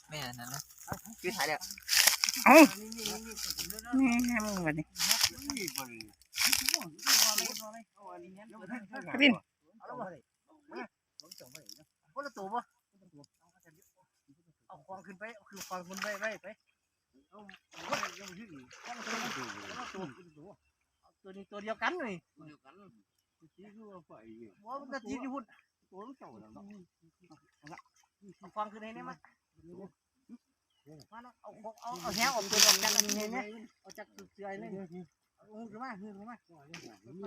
ແມ່ນນັ້ນນະ ຄືຖ່າຍແລ້ວ ເອົ້າ ແມ່ນຫຍັງບັດນີ້ ກະບິນ ຄົນລະໂຕບໍ່? ເອົາຂອງຂຶ້ນໄປ ເອົາຂອງຂຶ້ນໄປ ໄວ້ໄປ ເອົາ ເອົາ ເອົາ ເອົາ ເອົາ ເອົາ ຕົວນີ້ຕົວດຽວກັນນີ້ ຕົວດຽວກັນ ບໍ່ ມັນກະຕິດຢູ່ພຸ້ນ ຕົວເກົ່າແລ້ວເນາະ ເອົາຂອງຂຶ້ນໃຫ້ແດ່ມາ ມາເນາະ ເອົາຂອງ ເອົາ ເອົາແຫອອອກ ຕົວອອກຈາກອັນນີ້ໃຫ້ແດ່ ອອກຈາກເສື້ອໃຫ້ແດ່ ເອົາຫຸ້ມຂຶ້ນມາ ຫຸ້ມຂຶ້ນມາ ນີ້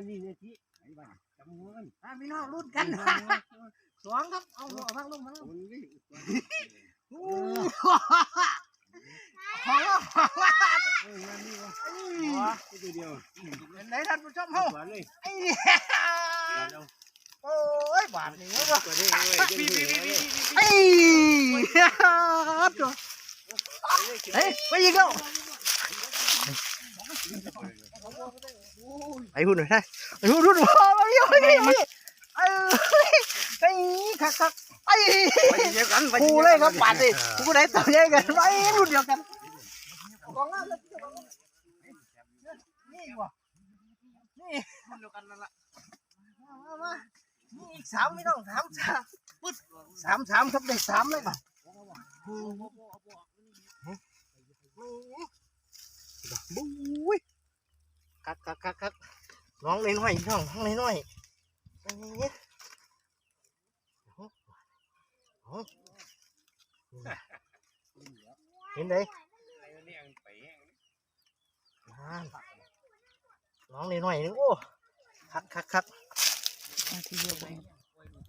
ນີ້ ນີ້ ທີ່ ໄປບ້ານ ຈຳຫົວມັນ ອ່າ ພີ່ນ້ອງລຸ້ນກັນ ສອງ ຄັບ ເອົາ ເອົາພັກລົງ ພັກລົງ ໂອ້ ຂອງລາວ ຂອງລາວ ເອີ ງານນີ້ວະ ຕົວດຽວ ເປັນໃດທ່ານຜູ້ຊົມເຮົາ ເອົາ ໂອ້ຍ ບາດນີ້ເວີ້ຍ ເອີ ເຮີ້ຍ ໄປອີກແລ້ວ ໄປພຸ້ນ ໄປພຸ້ນ ໄປພຸ້ນ ໄປພຸ້ນ ເອີຍ ໄປ ຄັກໆ ໄປ ໄປດຽວກັນ ໄປ ຄູ່ເລີຍຄັບ ບາດນີ້ ຜູ້ໃດໂຕໃຫຍ່ກັນ ໄປລຸ້ນດຽວກັນ ນີ້ບໍ່ ນີ້ລຸ້ນດຽວກັນນັ້ນລະ ມາ ມາ ມາ ມີອີກສາມ ພີ່ນ້ອງ ສາມ ສາມ ປຶດ ສາມ ສາມ ຄັບ ໄດ້ສາມເລີຍບາດ ໂອ້ຍ ຄັກໆໆໆ ໜອງນ້ອຍໆ ພີ່ນ້ອງ ໜອງນ້ອຍໆ ເຫັນເດ້ ໜອງນ້ອຍໆ ໜຶ່ງ ໂອ້ ຄັກໆໆ ມາທີດຽວກັນ